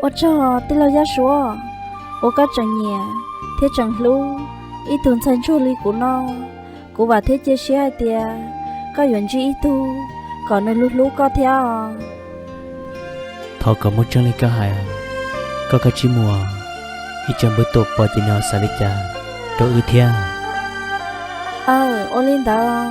Ua tsaug tij laug Yaj Suav, uas koj tseem nyiam thiab tseem hlub ib tug ntxhais ntsuag li kuv no. Kuv vam thiab cia siab hais tias koj yuav ntsib ib tug kom nws hlub hlub koj thiab os. Thov kom muaj tseeb li koj hais, koj kav tsij mus, ib tsam npawg Tuam pom ces nws ho xav li cas rau wb thiab. Aw, ua li ntawd.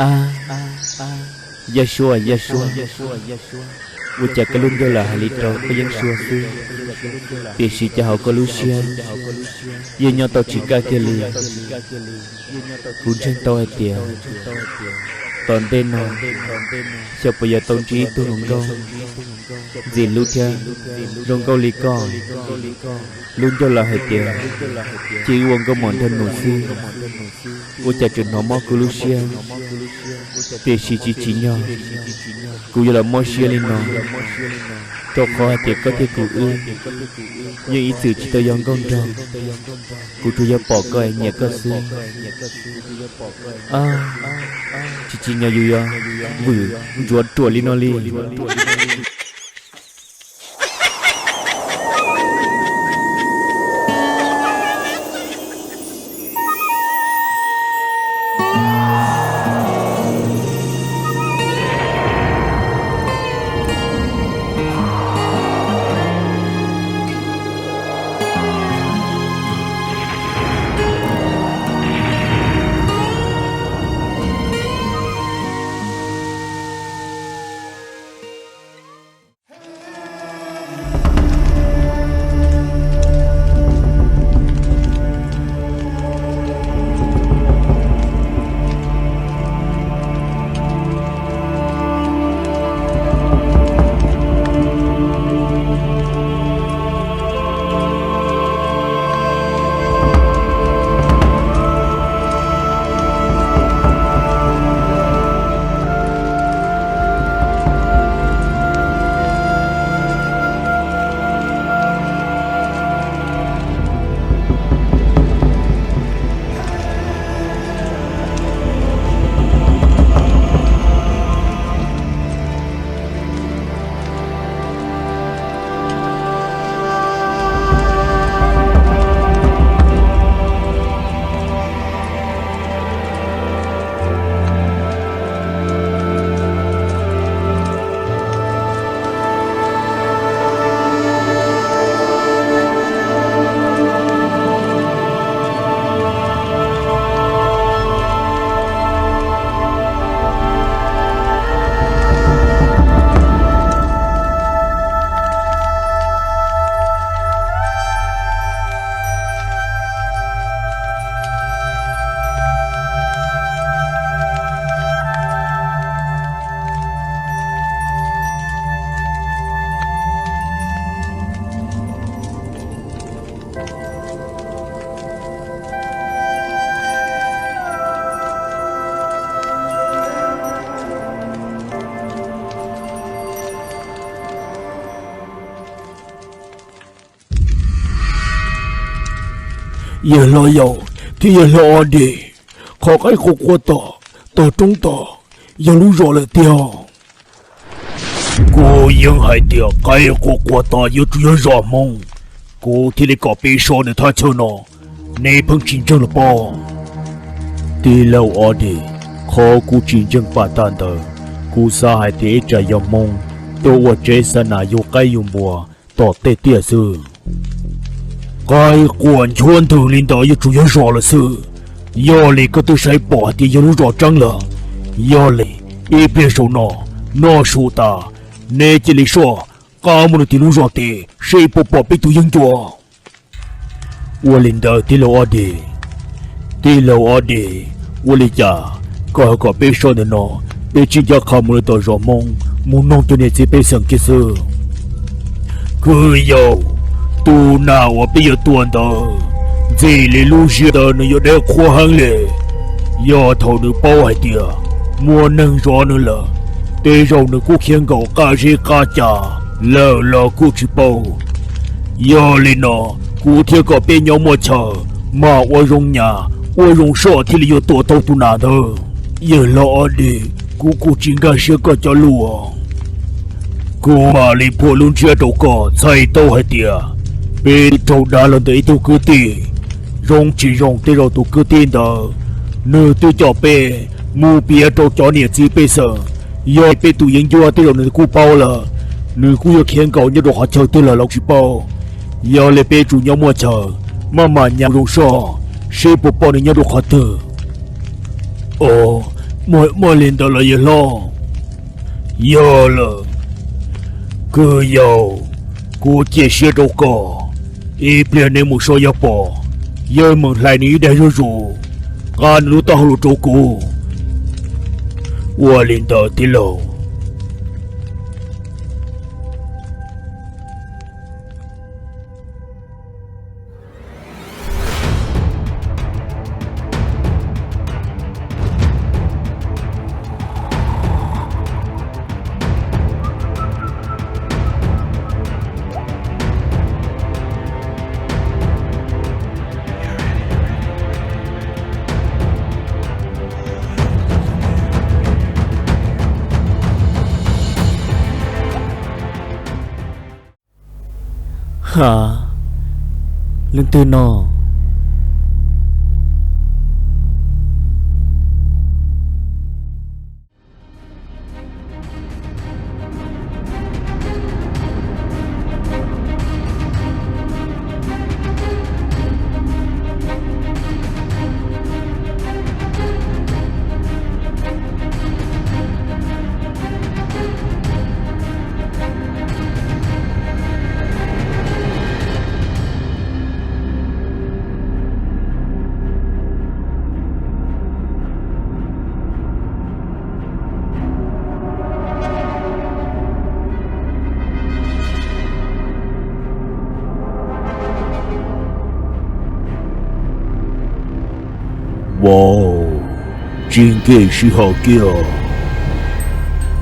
Ab, Yaj Suav, Yaj Suav, ua cas koj lub ncauj lam hais li rau koj yeeb suab xwb, tiam sis cas hauv koj lub siab yeej nyob tau tsis kaj kiag li? Kuv ntseeg tau hais tias tom ntej no xyov puas yuav tau ntsib ib tug hluas nkauj ntxim hlub thiab zoo nkauj li koj. Lub ncauj lam hais tias cia wb ua nkauj mos nraug nus xwb, ua cas tseem hnov mob kuv lub siab, tiam sis tsis tsim nyog kuv yuav los mob siab li no, rau qhov hais tias koj thiab kuv wb yeej ib txwm tsis tau yog nkauj nraug. Kuv tsuas yog pom koj es nyiam koj xwb. Ab, tsis tsim nyog yus yuav vwm ntsuav ruam li no li. Yawg hlob Yau thiab yawg hlob Ob Dis, qhov qaib qua qua tom tog roob tom yog lub zos lawm tiag. Kuv yeej hais tias qaib qua qua tom yuav tsum yog zos Hmoob, kuv thiaj li kom peb so nws thaj chaw no, neb pheej tsis ntseeg los pob. Tij laug Ob Dis, qhov kuv tsis ntseeg pam tag ntawd, kuv xav hais tias ib tsam yog Hmoob tuaj ua tsev xa nas yug qaib yug npua tom tej tiaj xwb. Qaib qua nchuav ntws li ntawd yuav tsum yog zos lawm xwb. Yog li koj twb saib pom hais tias yog lub zos tseeb lawm. Yog li ib pliag saum no noj su tas, neb cia li soj qab mus rau tim lub zos tid seb puas pom peb tus yeeb ncuab. Ua li ntawd tij laug Ob Dis. Tij laug Ob Dis, ua li cas koj ho kom peb soj ntawm no, peb tsis nco qhov mus rau tom zos Hmoob mus noog cov niam txiv pej xeem kiag xwb. Kwv Yau, tus nas uas peb yuav tua ntawd, ntxim li lub siab ntawd nws yuav deb qhuav heev li. Yog thaum nws paub hais tias muaj neeg zov nws lawm, tej zaum nws kuj khiav nkaum qab zeb qab ca lawm los kuj tsis paub. Yog li no, kuv thiaj kom peb nyob muaj chaw, mam ua zoo nyas ua zoo soj thiaj li yuav tua tau tus nas ntawd. Yawg hlob Ob Dis, kuv kuj tsis nkag siab koj cov lus. Kuv mam li phua lub ntsiab rau koj txhais tau hais tias peb raug dav los ntawm ib tug kwv tij, zoo tsis zoo tej zaum tus kwv tij ntawd nws twb coj peb mus piav rau cov niam txiv pej xeem. Yog peb tus yeeb ncuab tej zaum nws kuj paub lawm, nws kuj yuav khiav nkaum nyob rau qhov chaw twg lawm los tsis paub. Yog li peb tsum nyob muaj chaw, maj mam nyas zoo soj seb puas pom nws nyob rau qhov twg. Os, muaj li ntawd los yawg hlob? Yog lawm. Kwv Yau, kuv cia siab rau koj. Ib pliag neb mus soj yog pom, yawg mam hlais nws ib daig zuj zus, nqa nws lub taub hau los rau kuv. Ua li ntawd tij laug. Ha, leej twg no? Wow, tsis nkees sij hawm kiag.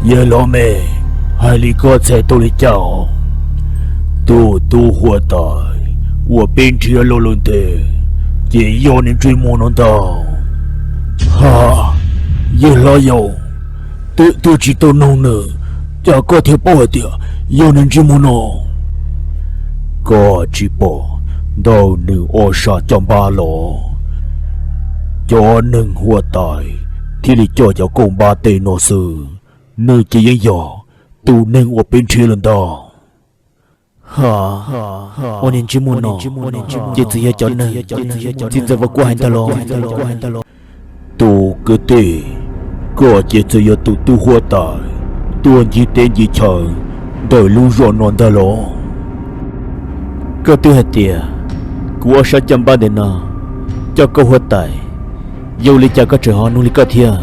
Yawg hlob me, hais li koj txhais tau li cas os? Tus tub huab tais uas peb nrhiav los lawm ntev, ces yog niag ntsej muag no ntag. Ha, yawg hlob yau, twb twb tsis tau noog nws, cas koj thiaj paub hais tias yog niag ntsej muag no? Koj tsis pom ntawm nws ob sab caj npab los, cov neeg huab tais thiaj li coj cov kauj npab tej no xwb, nws ces yeej yog tus neeg uas peb nrhiav los ntag. Ha, ua niag ntsej muag no ces txawm yog cov neeg txiv ntxawm Vaj Kuab hais ntag los? Tus kwv tij, koj ces txawm yog tus tub huab tais tuaj ncig teb ncig chaw ntawm lub zos no ntag los? Koj twb hais tias kuv ob sab caj npab ntawm no coj kauj huab tais, yog li cas koj tseem ho nug li koj thiab?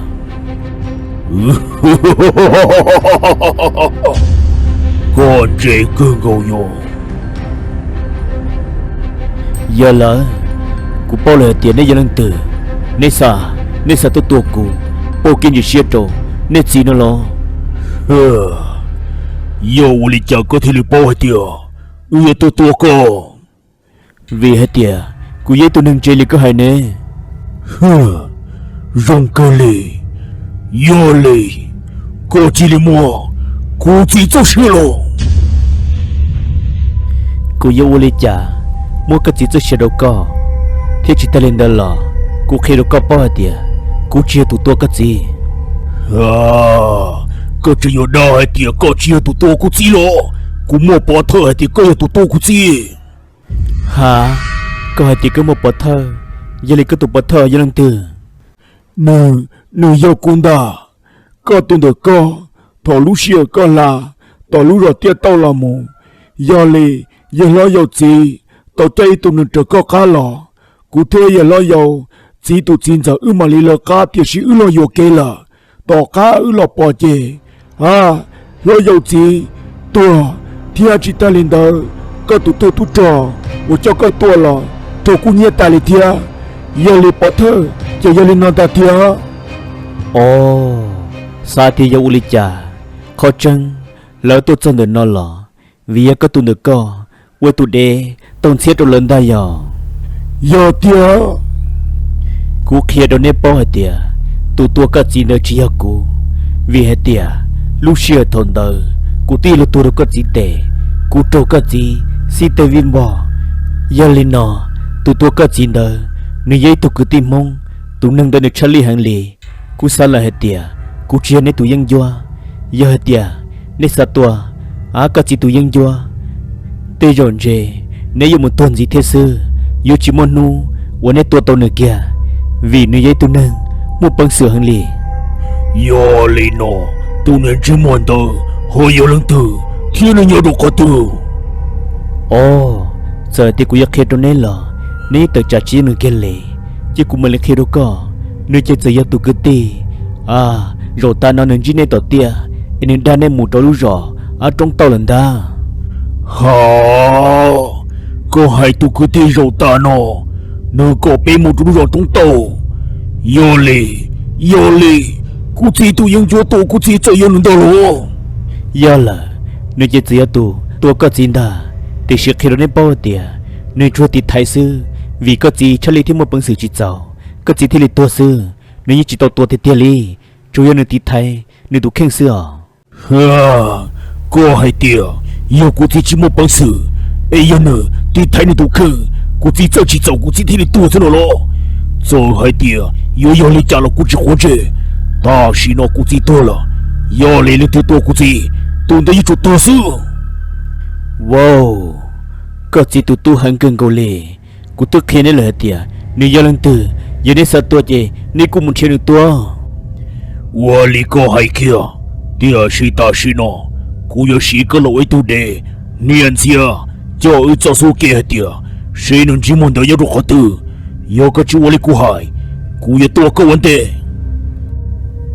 Koj ntse kawg nkaus yog. Yog lawm, kuv paub lawm hais tias neb yog leej twg. Neb xa, neb xa tuaj tua kuv, pauj kev ntseeg siab rau nej txiv no los? Yog ua li cas koj thiaj li paub hais tias wb yuav tuaj tua koj? Vim hais tias Kuv yog ib tug neeg ntse li koj hais ne. Zoo kawg li, yog li koj cia li muab kuv txiv txoj sia los. Kuv yuav ua li cas muab koj txiv txoj sia rau koj, thiab tsis tag li ntawd los kuv qhia rau koj paub hais tias kuv tsis yog tus tua koj txiv. Koj tseem yuav dag hais tias koj tsis yog tus tua kuv txiv los? Kuv muaj pov thawj hais tias koj yog tus tua kuv txiv. Ha, koj hais tias koj muaj pov thawj, yog li koj tus pov thawj yog leej twg? Nws, nws yog kuv ntag. Koj tus ntawm koj, thaum lub sij hawm koj hla tom lub zos Tiaj Tauj los mus, yog li yawg hlob yau txiv tau coj ib tug neeg raws koj qab los. Kuv thiab yawg hlob yau txiv tus txiv ntxawm wb mam li lawv qab, tiam sis wb los yuam kev lawm. Tom qab wb los pom ces, a, hlob yau txiv tuag, thiab tsis tag li ntawd, koj tus tub tub rog uas coj koj tuaj los raug kub hnyiab tas li thiab. Yog li pov thawj ces yog li no ntag tiag. Os, xav tias yog ua li cas, qhov tseeb lawv tuaj txog ntawm no los vim yog koj tus ntawm koj ua tus dev tau ntxhiab rau lawv ntag yog? Yog tiag. Kuv qhia rau neb paub hais tias tus tua koj txiv ntawd tsis yog kuv, vim hais tias lub sij hawm thaum ntawd kuv twb yog luag tuag rau koj txiv tes, kuv raug koj txiv xib teg vij npog. Yog li no, tus tua koj txiv ntawd nws yog ib tug kwv tij Hmoob, tus neeg ntawd nws tshaj lij heev li. Kuv xav lawm hais tias kuv tsis yog neb tus yeeb ncuab. Yog hais tias neb xav tua koj txiv tus yeeb ncuab, tej zaum ntshe neb yuav mus tuag ntxiv thiab xwb, yuav tsis muaj hnub uas neb tua tau nws kiag, vim nws yog ib tug neeg muaj peev xwm heev li. Yog li no, tus niag ntsej muag ntawd ho yog leej twg thiab nws nyob rau qhov twg? Os, txawm tias kuv yuav qhia rau neb los neb yeej tawm tsam tsis yeej nws kiag li. Ces kuv mam li qhia rau koj, nws ces txawm yog tus kwv tij, a, zaum tas no nws ntsib neb tom tiaj es nws dag neb mus rau lub zos Ab Roob Tauj lawm ntag. Ha, koj hais tus kwv tij zaum tas no nws kom peb mus rau lub zos Roob Tauj? Yog li, yog li, kuv txiv tus yeeb ncuab tua kuv txiv txawm yog nws ntag los? Yog lawm, nws ces txawm yog tus tua koj txiv ntag. Tiam sis qhia rau neb paub hais tias nws tsuas tiv thaiv xwb, vim koj txiv tshaj lij thiab muaj peev xwm tsis txaus, koj txiv thiaj li tuag xwb. Nws yeej tsis tau tua tiag tiag li, tsuas yog nws tiv thaiv nws tus kheej xwb os. Koj hais tias yog kuv txiv tsis muaj peev xwm, es yog nws tiv thaiv nws tus kheej, kuv txiv txawj tsis txaus kuv txiv thiaj li tuag xwb no los? Txawm hais tias yuav yog li cas los kuv tsis quav ntsej, tam sim no kuv txiv tuag lawm, yog li leej twg tua kuv txiv, tus ntawd yeej tsuas tuag xwb. Wow, koj txiv tus tub heev kawg nkaus li. Kuv twb qhia neb lawm hais tias nws yog leej twg, yog neb xav tua ces neb kuj mus nrhiav nws tua. Ua li koj hais kiag, tiam sis tam sim no kuv yuav siv koj los ua ib tug dev, nias ntxias coj wb txoj xub kev hais tias seb nws ntsej muag ntawd nyob rau qhov twg. Yog koj tsis ua li kuv hais, kuv yuav tua koj ua ntej.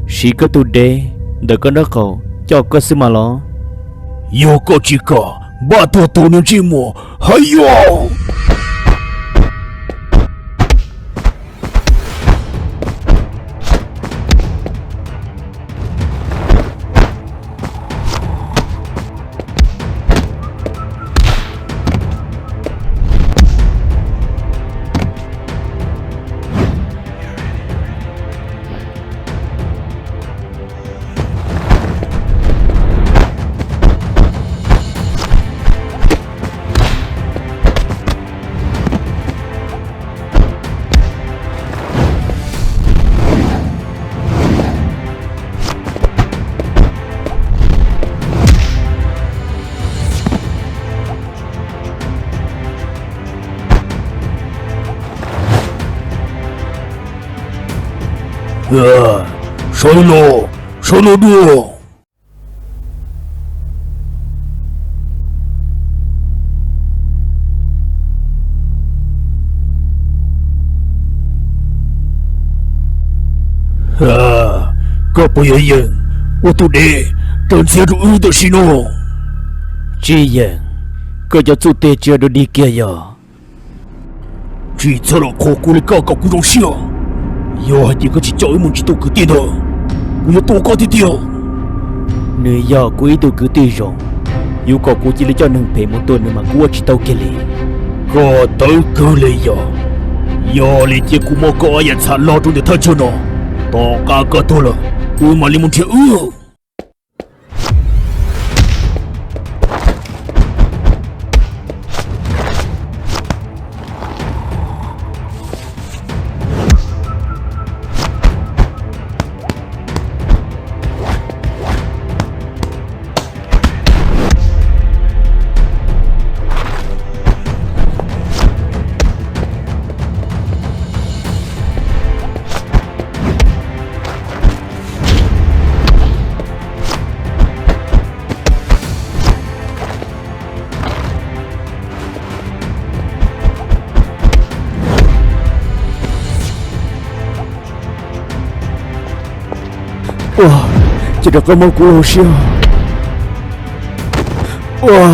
Siv koj tus dev ntawm koj nraub qaum coj koj xwb mas los? Yog koj tsis kam, npaj tuag tus niag ntsej muag hais yog. Sawv los, sawv los dua. Koj puas yuav yeem ua tus dev raws ntxhias rau wb tam sim no? Tsis yeem, koj cov txuj teg tsis yog dog dig kiag yog? Tsis txhob los qhuas kuv li, koj kom kuv zoo siab. Yog hais tias koj tsis coj wb mus ntsib tus kwv tij ntawd, kuv yuav tua koj tiag tiag. Nws yog kuv ib tug kwv tij zoo, yuav kom kuv cia li coj neeg phem mus tua nws mas kuv ua tsis tau kiag li. Koj tawv kawg li yog? Yog li cia kuv muab koj ob yam txham log rau ntawm thaj chaw no, tom qab koj tuag lawm, wb mam li mus nrhiav wb. Ua, ces rov qab muab kuv ua siab. Ua,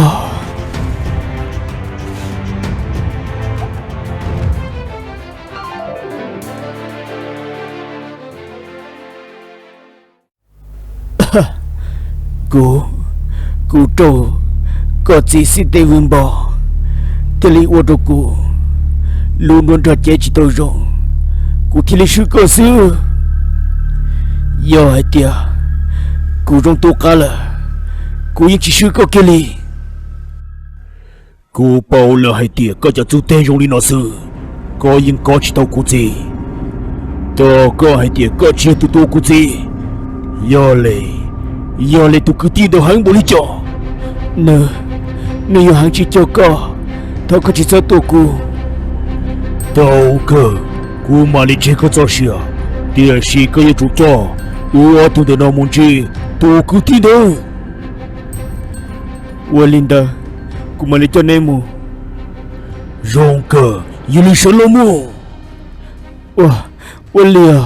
kuv, kuv raug koj txiv xib teb vwb npo, thiaj li ua rau kuv lub nruab nrog cev tsis tau zoo, kuv thiaj li swb koj xwb. Yog hais tias kuv zoo tu qab lawm, kuv yeej tsis swb koj kiag li. Kuv paub lawm hais tias koj cov txuj teg zoo li no xwb, koj yeej kov tsis tau kuv txiv. Tab koj hais tias koj tsis yog tus tua kuv txiv, yog li, yog li tus kwv tij ntawd heev npaum li cas? Nws, nws yog heev tsis cog koj, thov koj tsis txhob tua kuv. Tau kawg, kuv mam li tseg koj txoj sia, tiam sis koj yuav tsum coj wb ob tug ntawm no mus ntsib tus kwv tij ntawd. Ua li ntawd, kuv mam li coj neb mus. Zoo kawg, yog li sawv los mus. Ua, ua li os.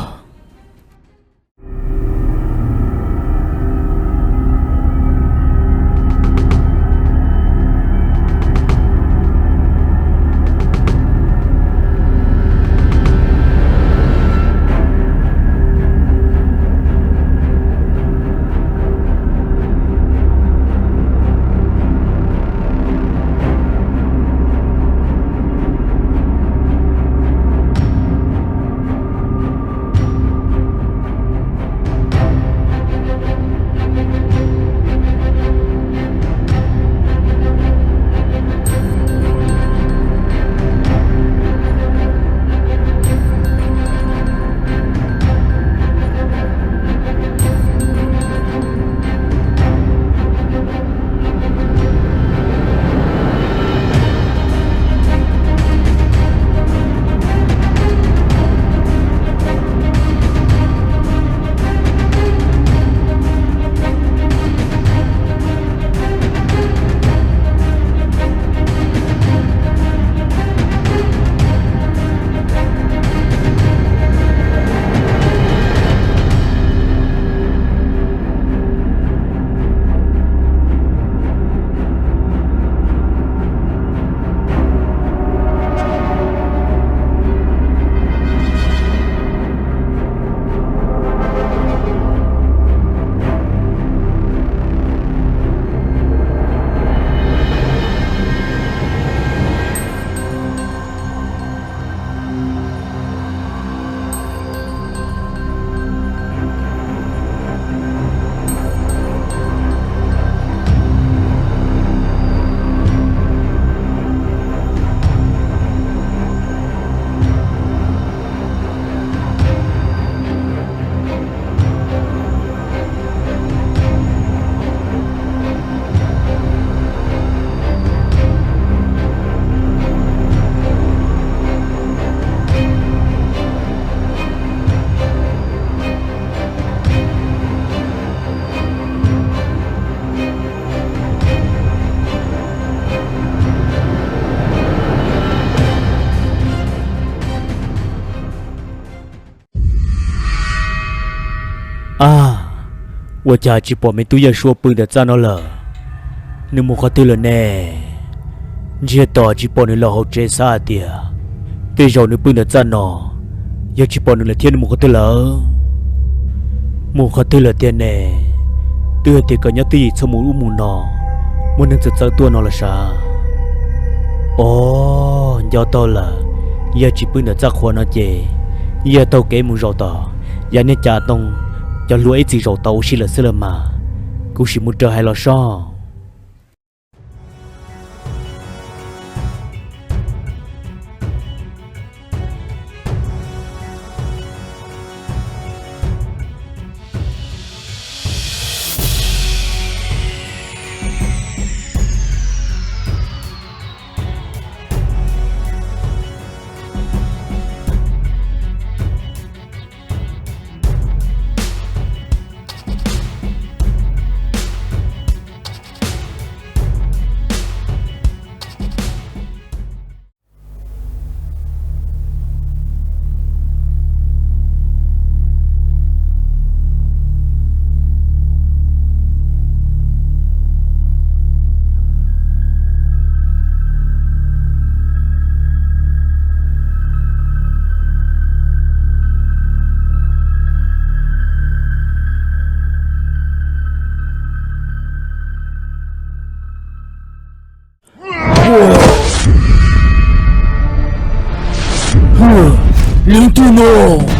A, ua cas tsis pom me tub Yaj Suav pw ntawm txaj no lawm? Nws mus qhov twg lawm ne? Ntsiag to tsis pom nws los hauv tsev xav hais tias tej zaum nws pw ntawm txaj no, yog tsis pom nws lawm thiab nws mus qhov twg lawm? Mus qhov twg lawm tiag ne? Twb hais tias kom nyob twj ywm txhob mus ub mus no, muaj neeg txawv txawv tuaj no los sav. Os, nco tau lawm, Yog tsis pw ntawm txaj qhua no ces yog taug kev mus zaum tom Yaj Niab Ca Tooj cov hlua ib txwm zaum tau ua si lawm xwb los mas. Kuv sim mus raws hais los soj. Leej twg no?